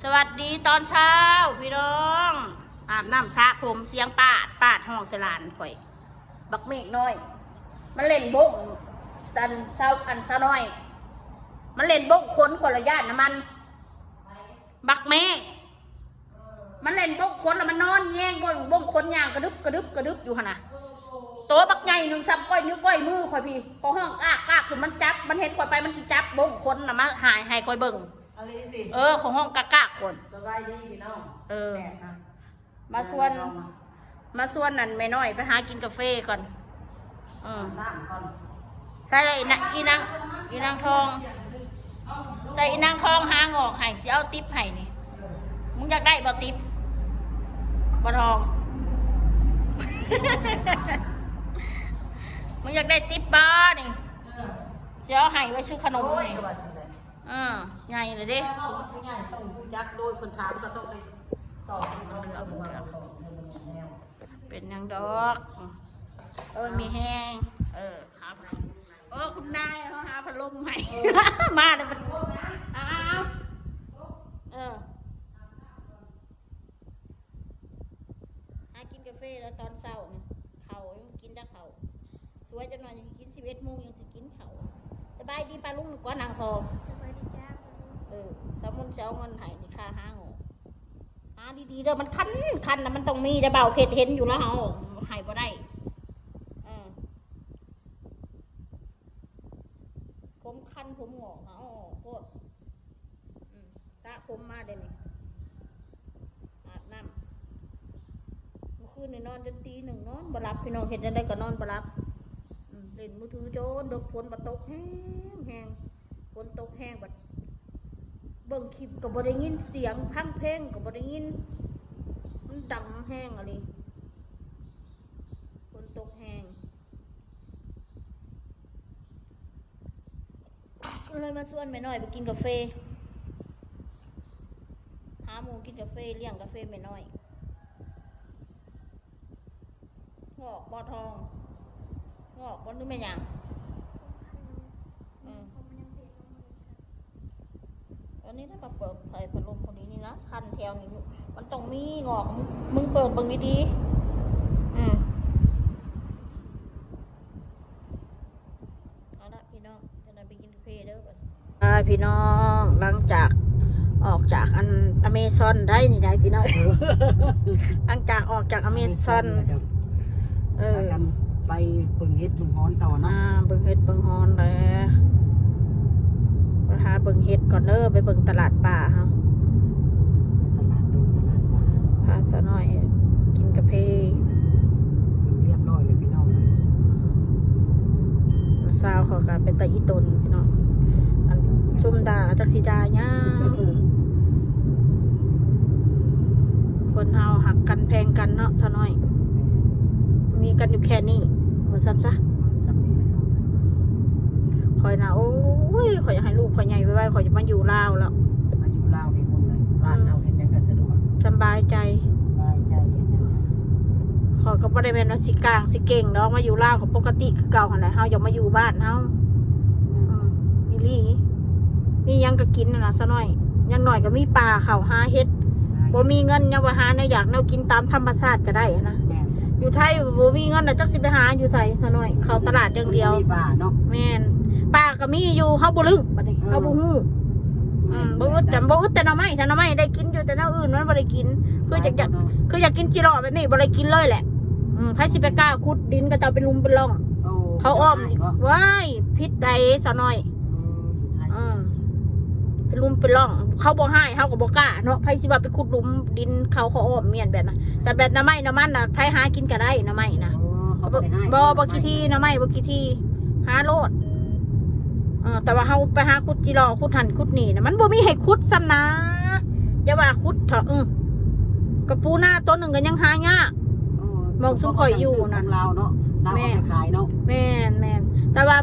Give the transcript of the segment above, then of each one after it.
ສະຫວັດດີຕອນເຊົ້າພີ່ນ້ອງ ອາບນ້ຳສະຜົມ ສຽງປາດປາດ ຮ້ອງໃສ່ຫຼານຂ້ອຍ ບັກເມກນ້ອຍ ມັນເຫຼັ້ນບົ້ງ ອັນ ເຊົ້າ ອັນ ສາວນ້ອຍ ມັນເຫຼັ້ນບົ້ງຂົນ ຂ້ອຍລະຢ້ານນຳມັນ ບັກເມກ ມັນເຫຼັ້ນບົ້ງຂົນ ລະມັນນອນແຍງບົ້ງ ບົ້ງຂົນ ຍ່າງກະດຶບກະດຶບກະດຶບຢູ່ຫັ້ນນະ ໂຕບັກໃຫຍ່ໜຶ່ງ ສ່ຳກ້ອຍນິ້ວກ້ອຍມືຂ້ອຍພີ້ ຂ້ອຍຮ້ອງກາກກາກ ຄືມັນຈັບ ມັນເຫັນຂ້ອຍໄປ ມັນຊິຈັບບົ້ງຂົນນະ ມາຫາຍໃຫ້ຂ້ອຍເບິ່ງ ອີ່ຫຼີຕິ ເອີ ຂ້ອຍຮ້ອງກາກກາກກ່ອນ ສະບາຍດີພີ່ນ້ອງ ເອີ ແບບນະ ມາຊວນ ມາຊວນອັນແມ່ນ້ອຍໄປຫາກິນກາເຟກ່ອນ ເອີ ອາບນ້ຳກ່ອນ ໃສ່ອີ່ນາງ ອີ່ນາງທອງ ໃສ່ອີ່ນາງທອງຫາງອກໃຫ້ ຊິເອົາຕິບໃຫ້ນີ້ ມຶງຢາກໄດ້ບໍ່ຕິບ ບໍ່ທອງ ມຶງຢາກໄດ້ຕິບບໍ່ນີ້ ເອີ ຊິເອົາໃຫ້ໄວ້ຊື້ຂະໜົມນີ້ ໂອ້ຍ ເອີ ໃຫຍ່ແລ້ວເດ້ ເອີ ເວົ້າມັນຜູ້ໃຫຍ່ຕ້ອງຮູ້ຈັກ ໂດຍເພິ່ນຖາມກໍຕ້ອງໄດ້ຕອບ ເປັນຫຍັງດອກ ເອີ ມີແຮງ ເອີ ຫາ ໂອ້ ຄຸນນາຍເຮົາຫາພັດລົມໃຫ້ ເອີ ມາແລ້ວ ອ້າວ ເອີ ຫາກິນກາເຟແລ້ວຕອນເຊົ້ານີ້ ເຂົ້າຍັງບໍ່ກິນຈັກເຂົ້າ ສວຍຈັກໜ່ອຍ ຍັງຊິກິນ ສິບເອັດໂມງຍັງຊິກິນເຂົ້າ ສະບາຍດີປ້າລຸງ ກວ່ານາງທອງ ສະບາຍດີຈ້າ ເອີ ສາວມົນຊິເອົາເງິນໃຫ້ນີ້ ຄ່າຫາງອກ ຫາດີໆເດີ ມັນຄັນ ຄັນນະ ມັນຕ້ອງມີເດີ ບ່າວເພັດເຫັນຢູ່ແລ້ວ ເຮົາໃຫ້ບໍ່ໄດ້ ເອີ ຜົມຄັນ ຜົມງອກ ເຮົາເອົາອອກໂພດ ອືມ ສະຜົມມາເດນີ້ ອາບນ້ຳ ມື້ຄືນນີ້ນອນຈົນຕີໜຶ່ງ ນອນບໍ່ຫຼັບ ພີ່ນ້ອງ ເຮັດແນວໃດກໍນອນບໍ່ຫຼັບ ອືມ ຫຼິ້ນມືຖືຈົນເດິກ ຝົນບັດຕົກແຮງໆ ຝົນຕົກແຮງບັດ ເບິ່ງຄລິບກໍບໍ່ໄດ້ຍິນສຽງ ຟັງເພງກໍບໍ່ໄດ້ຍິນ ມັນດັງແຮງອີ່ຫຼີ ຝົນຕົກແຮງ ກໍເລີຍມາຊວນແມ່ນ້ອຍໄປກິນກາເຟ ຫາໝູ່ກິນກາເຟ ລ້ຽງກາເຟແມ່ນ້ອຍ ງອກບໍ່ທອງ ງອກບໍ່ ຫຼືແມ່ນຫຍັງ ເອີ ຕອນນີ້ຖ້າມາເປີດໄຟພັດລົມພໍດີນີ້ນະ ຄັນແຖວນີ້ ມັນຕ້ອງມີງອກ ມຶງເປີດເບິ່ງດີໆ ອືມ ເອົາລະພີ່ນ້ອງ ຈັ່ງໃດໄປກິນກາເຟເດີບັດນີ້ ອ່າ ພີ່ນ້ອງ ຫຼັງຈາກອອກຈາກອັນອາເມຊອນໄດ້ນີ້ໄດ໋ພີ່ນ້ອງ ຫຼັງຈາກອອກຈາກອາເມຊອນ ເອີ ພາກັນໄປເບິ່ງເຫັດເບິ່ງຮອນຕໍ່ເນາະ ອ່າ ເບິ່ງເຫັດເບິ່ງຮອນແຫຼະ ໄປຫາເບິ່ງເຫັດກ່ອນເດີ ໄປເບິ່ງຕະຫຼາດປ່າເຮົາ ຕະຫຼາດດົງຕະຫຼາດປ່າ ພາສາວນ້ອຍກິນກາເຟ ກິນຮຽບຮ້ອຍເລີຍພີ່ນ້ອງເອີຍ ສາວເຂົາກໍເປັນຕາອີ່ຕົນພີ່ນ້ອງ ອັນຊຸມດ່າຈັກຊິດ່າຫຍັງ ຄົນເຮົາຮັກກັນແພງກັນເນາະສາວນ້ອຍ ມີກັນຢູ່ແຄ່ນີ້ວ່າຊັ້ນຊະ ສ່ຳນີ້ແຫຼະ ຂ້ອຍນະ ໂອ້ຍ ຂ້ອຍຢາກໃຫ້ລູກຂ້ອຍໃຫຍ່ໄວໆ ຂ້ອຍຈະມາຢູ່ລາວແລ້ວ ມາຢູ່ລາວນີ້ພຸ້ນເລີຍ ບ້ານເຮົາເຮັດຫຍັງກໍສະດວກ ສະບາຍໃຈ ສະບາຍໃຈເຮັດຫຍັງ ຂ້ອຍກໍບໍ່ໄດ້ແມ່ນວ່າຊິກ້າງຊິເກັ່ງດອກ ມາຢູ່ລາວກໍປົກກະຕິຄືເກົ່າຫັ້ນແຫຼະ ເຮົາຢາກມາຢູ່ບ້ານເຮົາ ອືມ ອີ່ຫຼີ ມີຫຍັງກໍກິນຫັ້ນນະສາວນ້ອຍ ຢ່າງໜ້ອຍກໍມີປ່າເຂົ້າຫາເຫັດ ບໍ່ມີເງິນຍັງວ່າຫາແນວຢາກແນວກິນຕາມທຳມະຊາດກໍໄດ້ຫັ້ນນະ ແມ່ນ ຢູ່ໄທບໍ່ມີເງິນລະຈັກຊິໄປຫາຢູ່ໃສສາວນ້ອຍ ເຂົ້າຕະຫຼາດຢ່າງດຽວ ບໍ່ມີປ່າເນາະ ແມ່ນ ປ່າກໍມີຢູ່ ເຮົາບໍ່ລຶ້ງບັດນີ້ ເອີ ເຮົາບໍ່ຮູ້ ອືມ ບໍ່ອຶດ ບໍ່ອຶດແຕ່ໜໍ່ໄມ້ ຖ້າໜໍ່ໄມ້ໄດ້ກິນຢູ່ ແຕ່ແນວອື່ນມັນບໍ່ໄດ້ກິນ ຄືຢາກ ຄືຢາກກິນຈິເລາະແບບນີ້ ບໍ່ໄດ້ກິນເລີຍແຫຼະ ອືມ ໃຜຊິໄປກ້າຂຸດດິນ ເຂົາເຈົ້າເປັນຫຼຸມເປັນຮ່ອງ ໂອ້ ເຂົາອ້ອມ ເຈົ້າອ້າຍບໍ່ ວ້າຍ ຜິດໃດສາວນ້ອຍ ເອີ ຢູ່ໄທ ເອີ ເປັນຫຼຸມເປັນຮ່ອງ ເຂົາບໍ່ຮ້າຍ ເຮົາກໍບໍ່ກ້າເນາະ ໃຜຊິວ່າໄປຂຸດຫຼຸມດິນເຂົາ ເຂົາອ້ອມມ້ຽນແບບນັ້ນ ແຕ່ແບບໜໍ່ໄມ້ໜໍ່ມັນນະ ໃຜຫາກິນກໍໄດ້ໜໍ່ໄມ້ນະ ເອີ ເຂົາບໍ່ໄດ້ຮ້າຍ ບໍ່ ບໍ່ຂີ້ຖີ່ ໜໍ່ໄມ້ບໍ່ຂີ້ຖີ່ ຫາໂລດ ເອີ ແຕ່ວ່າເຮົາໄປຫາຂຸດຈິເລາະ ຂຸດຫັ້ນຂຸດນີ້ນະ ມັນບໍ່ມີໃຫ້ຂຸດຊ້ຳນາ ຢ່າວ່າຂຸດເຖາະ ອື ກະປູນາໂຕໜຶ່ງກໍຍັງຫາຍາກ ເອີ ໝ່ອງຊຸມຂ້ອຍຢູ່ນະ ຂອງລາວເນາະ ລາວເອົາໄປຂາຍເນາະ ແມ່ນ ແມ່ນ ແຕ່ວ່າ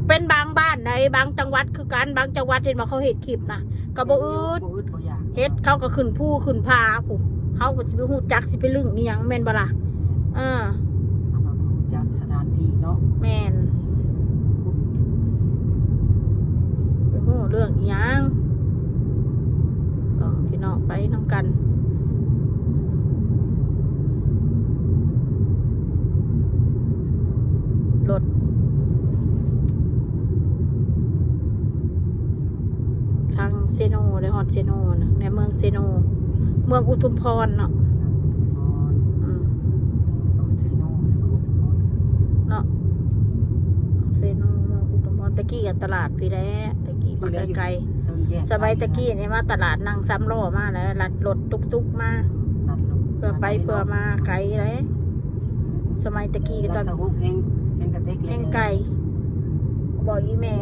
ເປັນບາງບ້ານໃດ ບາງຈັງຫວັດຄືກັນ ບາງຈັງຫວັດເຫັນວ່າເຂົາເຮັດຄລິບນະ ກໍບໍ່ອຶດ ບໍ່ອຶດບໍ່ຢາກ ເຮັດເຂົາກໍຂຶ້ນພູຂຶ້ນຜາພຸ້ນ ເຮົາກໍຊິໄປຮູ້ຈັກ ຊິໄປລຶ້ງອີ່ຫຍັງ ແມ່ນບໍ່ລະ? ເອີ ເຮົາກໍບໍ່ຮູ້ຈັກສະຖານທີ່ເນາະ ແມ່ນ ໄປຮູ້ເລື່ອງອີ່ຫຍັງ ເອີ ເນາະ ໄປນຳກັນ. ລົດທາງເຊໂນ ໄດ້ຮອດເຊໂນນະ ໃນເມືອງເຊໂນ ເມືອງອຸທຸມພອນເນາະ. ອືມ ເຊໂນ ເນາະ ເຊໂນ ເມືອງອຸທຸມພອນ. ແຕ່ກີ້ກໍຕະຫຼາດພີ້ແຫຼະ ແຕ່ກີ້ມັນໄກໆ. ສະໄໝແຕ່ກີ້ນີ້ມາຕະຫຼາດນັ່ງສາມລໍ້ມາແລ້ວ ລັດລົດຕຸກໆມາ ລັດລົດ ເພື່ອໄປເພື່ອມາໄກເດ້. ສະໄໝແຕ່ກີ້ກໍຈະ ລັດຊາວຫົກແຮ່ງ ແຮ່ງກະເຕັກ ແຮ່ງໄກ. ບອກອີ່ແມ່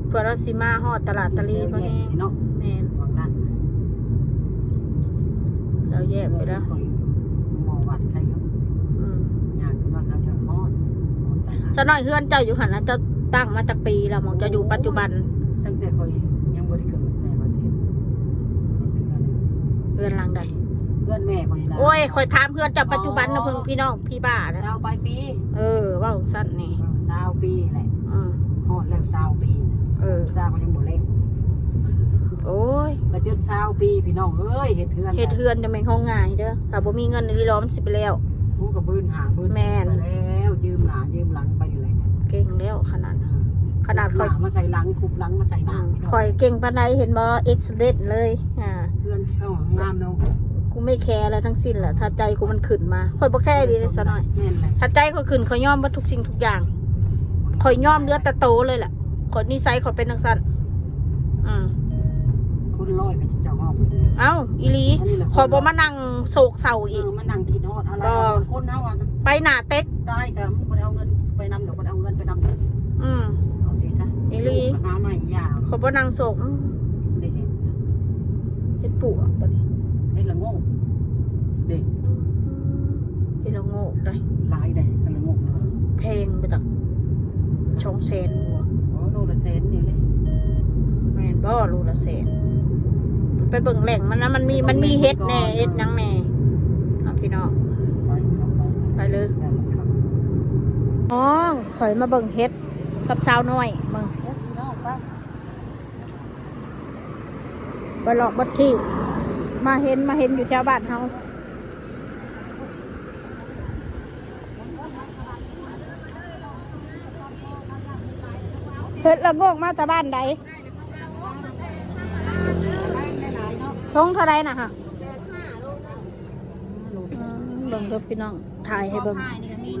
ເພື່ອລາວຊິມາຮອດຕະຫຼາດຕະລີ ແຖວແຍກນີ້ເນາະ ແມ່ນ ຫວ່າງນັ້ນ ແຖວແຍກໄປແລ້ວ ເມືອງເຊໂນ ໝໍວັດໄຄຢູ່. ອືມ ຍ່າງຂຶ້ນມາທາງເທິງຮອດ. ສາວນ້ອຍ ເຮືອນເຈົ້າຢູ່ຫັ້ນນະ ເຈົ້າຕັ້ງມາຈັກປີແລ້ວ ໝ່ອງເຈົ້າຢູ່ປັດຈຸບັນ? ຕັ້ງແຕ່ຂ້ອຍຍັງບໍ່ໄດ້ເກີດ ແມ່ວ່າເທດ ເຮືອນຫຼັງໃດ? ເຮືອນແມ່ຂ້ອຍນີ້ນະ. ໂອ້ຍ ຂ້ອຍຖາມເຮືອນເຈົ້າປັດຈຸບັນນະ ເພິ່ງ ພີ່ນ້ອງ ພີ່ບ້ານະ ຊາວປາຍປີ. ເອີ ເວົ້າຊັ້ນນີ້ ເອີ ຊາວປີແຫຼະ. ອືມ ຮອດແລ້ວຊາວປີນະ. ເອີ ຊາວກໍຍັງບໍ່ແລ້ວ. ໂອ້ຍ ມາຈົນຊາວປີ ພີ່ນ້ອງເອີຍ ເຮັດເຮືອນ ເຮັດເຮືອນຈະແມ່ນຂອງງ່າຍເດີ ຖ້າບໍ່ມີເງິນອີ່ຫຼີ ມັນຊິໄປແລ້ວ. ໂອ້ ກໍບືນໜ້າບືນ ແມ່ນ ໄປແລ້ວ ຢືມໜ້າຢືມຫຼັງໄປນີ້ແຫຼະ. ເກັ່ງແລ້ວຂະໜາດ ອືມ ຂະໜາດຂ້ອຍ ຄຸບໜ້າມາໃສ່ຫຼັງ ຄຸບຫຼັງມາໃສ່ໜ້າ. ອືມ ພີ່ນ້ອງ ຂ້ອຍເກັ່ງປານໃດ ເຫັນບໍ່ ເອັກຊິເດນເລີຍ. ອ່າ ເຮືອນເຈົ້າງາມເນາະ ກູໄມ່ແຄແລ້ວທັງສິ້ນແຫຼະ ຖ້າໃຈກູມັນຂຶ້ນມາ. ຂ້ອຍບໍ່ແຄອີ່ຫຼີເດ້ສາວນ້ອຍ ແມ່ນແຫຼະ ຖ້າໃຈຂ້ອຍຂຶ້ນ ຂ້ອຍຍອມເບິດທຸກສິ່ງທຸກຢ່າງ ຂ້ອຍຍອມເຫຼືອແຕ່ໂຕເລີຍແຫຼະ. ຂ້ອຍນິໄສຂ້ອຍເປັນຈັ່ງຊັ້ນ. ອືມ ຄົນລອຍກໍຈະເຈົ້າອອກ. ເອົ້າ ອີ່ຫຼີ ຂ້ອຍບໍ່ມານັ່ງໂສກເສົ້າອີກ ເອີ ມານັ່ງຄິດຮອດອາໄລ. ຄົນເຮົາອາດຈະໄປໜ້າເຕັກ ຕາຍກໍບໍ່ໄດ້ເອົາເງິນໄປນຳດອກ ບໍ່ໄດ້ເອົາເງິນໄປນຳ. ອືມ ເອົາຊິຊະ ອີ່ຫຼີ ຫາໃໝ່ຢ່າ ຂ້ອຍບໍ່ນັ່ງໂສກ. ອືມ ໄດ້ເຫັນ ເຫັດປວກຕົວນີ້ ເຫັດລະໂງກເດ້. ອືມ ເຫັດລະໂງກໄດ໋ ຫຼາຍໄດ໋ ເຫັດລະໂງກນະ ແພງໄປຕັກ ສອງແສນກວ່າ. ໂອ້ ໂລລະແສນນີ້ແຫຼະ. ແມ່ນບໍ່ ໂລລະແສນ? ໄປເບິ່ງແຫຼ່ງມັນນະ ມັນມີ ມັນມີເຫັດແດ່ ເຫັດຫຍັງແດ່ເນາະ ພີ່ນ້ອງ. ໄປ ໄປ ໄປເລີຍ ນ້ອງ ຂ້ອຍມາເບິ່ງເຫັດກັບສາວນ້ອຍ ເບິ່ງ ເອີ ພີ່ນ້ອງ ໄປ ໄປເລາະເບິດທີ່ ມາເຫັນ ມາເຫັນຢູ່ແຖວບ້ານເຮົາ. ເຫັດລະໂງກມາແຕ່ບ້ານໃດ? ຖົງເທົ່າໃດນະຫະ? ອືມ ເບິ່ງເດີພີ່ນ້ອງ ຖ່າຍໃຫ້ເບິ່ງ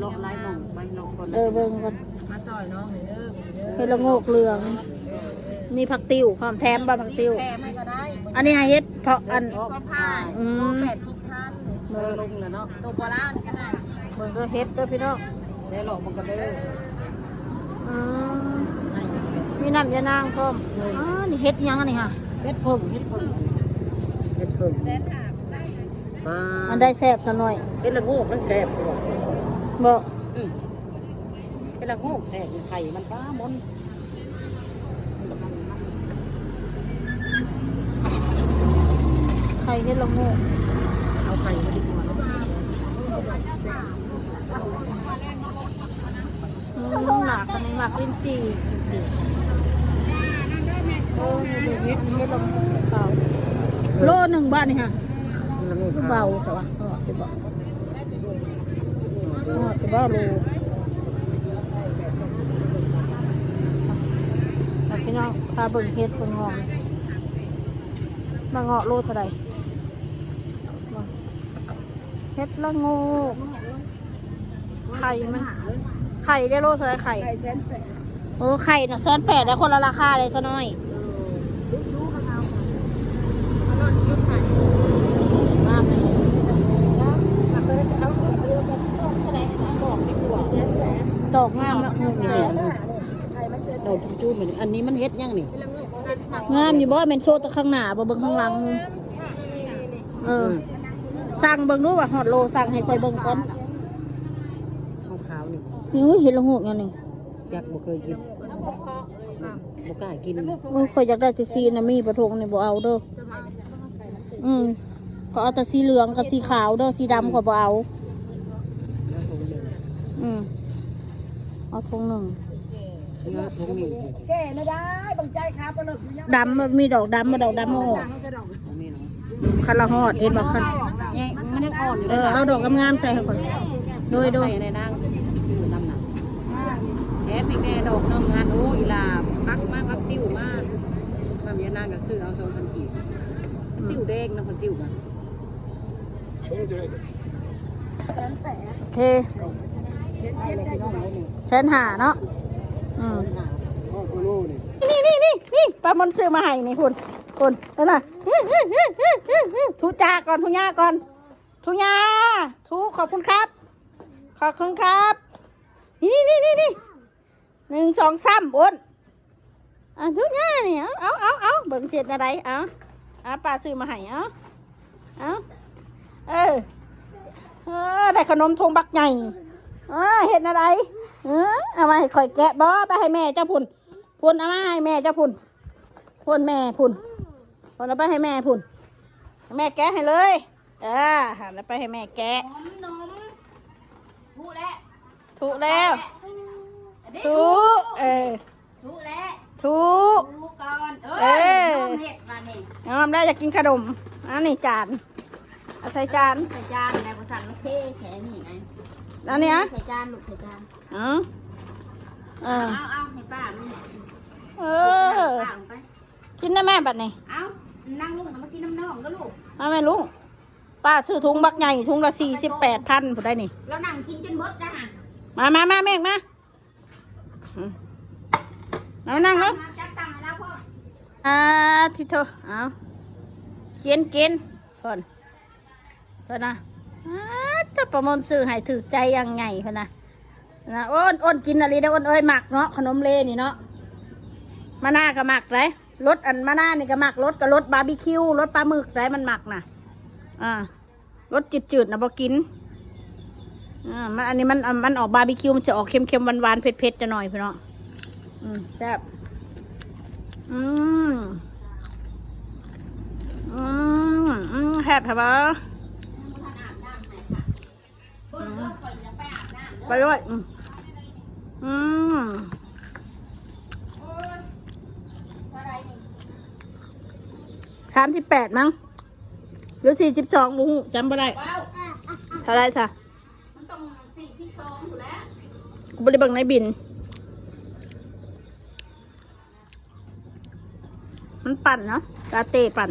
ເລາະຫຼາຍໝ່ອງ ໄປເລາະກ່ອນ ເອີ ເບິ່ງກ່ອນ ມາຊ່ອຍນ້ອງເດີ. ເຫັດລະໂງກເຫຼືອງ ມີຜັກຕິ້ວພ້ອມ ແຖມບໍ່ຜັກຕິ້ວ? ແຖມໃຫ້ກໍໄດ້. ອັນນີ້ຫາເຫັດເຜາະອັນ ເຫັດເຜາະ ອືມ ໂລແປດສິບພັນ ເອີ ລົງແລ້ວເນາະ ໂຕໂບລານກໍໄດ້. ເບິ່ງເດີເຫັດເດີພີ່ນ້ອງ ໄດ້ເລາະມັນກໍເດີ. ອືມ ມີນ້ຳຍານາງພ້ອມ. ອືມ ອໍ ນີ້ເຫັດຫຍັງອັນນີ້ຫະ? ເຫັດເຜິ້ງ ເຫັດເຜິ້ງ ເຫັດເຜິ້ງ ປາ ອັນໃດແຊບຊະນ້ອຍ? ເຫັດລະໂງກມັນແຊບກວ່າ ບໍ່? ອືມ ເຫັດລະໂງກແຊບ ໄຂ່ມັນປາມົນ ໄຂ່ເຫັດລະໂງກ ເອົາໄຂ່ມາດີກວ່າເນາະ. ອືມ ໝາກອັນນີ້ໝາກລິ້ນຈີ່ ເອີ ເຫັດ ເຫັດລະໂງກຂາວ ໂລໜຶ່ງບາດນີ້ຫະ ຄືເບົາແທ້ວະ ເອີ ຊິບອກ ຮອດຢູ່ບໍ່ໂລ? ພີ່ນ້ອງ ພາເບິ່ງເຫັດເບິ່ງເງາະ ມາເງາະໂລເທົ່າໃດ? ເຫັດລະໂງກ ໄຂ່ມັນ ໄຂ່ເດ້ໂລເທົ່າໃດໄຂ່? ໄຂ່ແສນແປດ. ໂອ້ ໄຂ່ນະແສນແປດ ແລ້ວຄົນລະລາຄາເດ້ຊະນ້ອຍ. ດອກງາມເນາະ ດອກຈຸ້ມໆ ອັນນີ້ມັນເຫັດຫຍັງນີ້? ງາມຢູ່ບໍ່? ແມ່ນໂຊແຕ່ຂ້າງໜ້າບໍ່? ເບິ່ງຂ້າງຫຼັງ ເອີ ເອີ ສັ່ງເບິ່ງດູວ່າຮອດໂລ ສັ່ງໃຫ້ຂ້ອຍເບິ່ງກ່ອນ ຂາວໆ ນີ້. ເອີ ເຫັດລະໂງກຫຍັງນີ້? ຈັກ ບໍ່ເຄີຍກິນ ບໍ່ກ້າກິນ. ໂອ້ຍ ຂ້ອຍຢາກໄດ້ແຕ່ສີນະ ມີບໍ່ຖົງນີ້ ບໍ່ເອົາເດີ. ອືມ ຂ້ອຍເອົາແຕ່ສີເຫຼືອງກັບສີຂາວເດີ ສີດຳຂ້ອຍບໍ່ເອົາ. ອືມ ເອົາຖົງໜຶ່ງ. ແກ່ນະໄດ້ ບັງໃຈຂາປະເລິກຢູ່ຍັງ ດຳ ມີດອກດຳບໍ່? ດອກດຳບໍ່ອອກ ບໍ່ມີເນາະ ຄັນລະຮອດ ເຫັນບໍ່? ຄັນ ນີ້ ມັນຍັງອ່ອນຢູ່ ເອີ ເລີຍ ເອົາດອກງາມໆໃສ່ໃຫ້ຂ້ອຍ ໂດຍ ໂດຍ ໃສ່ໃນນາງ ຢູ່ນຳນະ ແຖມອີກແດ່ດອກໜຶ່ງຫັ້ນ ໂອ້ ອີ່ຫຼ້າ ພັກມາ ພັກຕິ້ວມາ ນຳຍານາງກໍຊື້ເອົາສອງພັນກີບ ຕິ້ວແດງນະ ເພິ່ນຕິ້ວນະ. ໂອເຄ ແສນຫ້າເນາະ ອືມ ນີ້ໆໆໆ ປ້າມົນຊື້ມາໃຫ້ນີ້ ພຸ້ນ ພຸ້ນ ເຫັນນະ ທຸຈ້າກ່ອນ ທຸຍ່າກ່ອນ ທຸຍ່າ ທຸ ຂອບຄຸນຄັບ ຂອບຄຸນຄັບ ນີ້ໆໆໆ ໜຶ່ງ ສອງ ສາມ ໂອນ ອ່ະ ທຸຍ່ານີ້ ເອົາ ເອົາ ເອົາ ເບິ່ງເຮັດແນວໃດ ເອົາ ອ່ະ ປ້າຊື້ມາໃຫ້ ເອົາ ເອົາ ເອີ ເອີ ໄດ້ຂະໜົມຖົງບັກໃຫຍ່ ເອີ ເຮັດແນວໃດ ເອີ ເອົາມາໃຫ້ຂ້ອຍແກະບໍ່? ໄປໃຫ້ແມ່ເຈົ້າພຸ້ນ ພຸ້ນ ເອົາມາໃຫ້ແມ່ເຈົ້າພຸ້ນ ພຸ້ນ ແມ່ພຸ້ນ ພຸ້ນ ເອົາໄປໃຫ້ແມ່ພຸ້ນ ໃຫ້ແມ່ແກະໃຫ້ເລີຍ ເອີ ຫັ້ນ ເອົາໄປໃຫ້ແມ່ແກະ ໜົມ ໜົມ ທຸແລ້ວ ທຸແລ້ວ ທຸ ເອີ ທຸແລ້ວ ທຸ ທຸກ່ອນ ເອີ ເອີ ໜົມເຮັດບາດນີ້ ຍອມແລ້ວ ຢາກກິນຂະໜົມ ອັນນີ້ຈານ ເອົາໃສ່ຈານ ໃສ່ຈານແລ້ວ ບໍ່ຊັ້ນລະເທໃສ່ອັນນີ້ໄງ ອັນນີ້ອະ ໃສ່ຈານ ລູກໃສ່ຈານ ເອົາ ເອີ ເອົາ ເອົາໃຫ້ປ້າ ເອີ ປ້າເອົາໄປ ກິນໄດ້ແມ່ບັດນີ້ ເອົາ ນາງລຸງນະ ມາກິນນຳນ້ອງເດີລູກ ມາແມ່ລຸງ ປ້າຊື້ຖົງບັກໃຫຍ່ ຖົງລະສີ່ສິບແປດພັນພຸ້ນໃດນີ້ ລາວນັ່ງກິນຈົນເບິດນະ ມາ ມາ ມາແມ່ງມາ ອືມ ມານັ່ງເດີ ມາຈັດຕັ້ງໃຫ້ລາວພ້ອມ ອາ ທິໂທ ເອົາ ກິນ ກິນ ເພິ່ນ ເພິ່ນນະ ອາ ເຈົ້າປະມົນຊື້ໃຫ້ຖືກໃຈຢ່າງໃຫຍ່ເພິ່ນນະ ນະ ໂອ້ນ ໂອ້ນກິນອີ່ຫຼີເດີ ໂອ້ນເອີຍ ມັກເນາະ ຂະໜົມເລນີ້ເນາະ ມານາກໍມັກເດ້ ລົດອັນມານານີ້ກໍມັກ ລົດກໍລົດບາບີຄິວ ລົດປາໝຶກໄດ໋ ມັນມັກນະ ອ່າ ລົດຈືດໆນະບໍ່ກິນ ອ່າ ມັນ ອັນນີ້ມັນ ມັນອອກບາບີຄິວ ມັນຊິອອກເຄັມໆ ຫວານໆ ເຜັດໆ ຈັກໜ້ອຍພີ່ນ້ອງ ອືມ ແຊບ ອືມ ອືມ ອືມ ແຊບແທ້ບໍ່? ອືມ ໄປດ້ວຍ ອືມ ອືມ ສາມສິບແປດ ມັ້ງ ຫຼື ສີ່ສິບສອງ ບໍ່ຮູ້ ຈຳບໍ່ໄດ້ ເທົ່າໃດຊະ? ມັນຕ້ອງສີ່ສິບສອງພຸ້ນແຫຼະ ບໍ່ໄດ້ເບິ່ງໃນບິນ ມັນປັ່ນເນາະ ລາເຕ້ປັ່ນ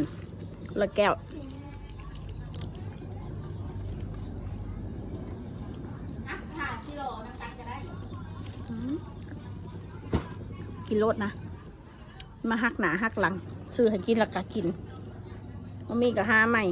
ລະແກ້ວ ອືມ ກິນໂລດນະ ມາຫັກໜ້າຫັກຫຼັງ ຊື້ໃຫ້ກິນແລ້ວກໍກິນ ບໍ່ມີກໍຫາໃໝ່.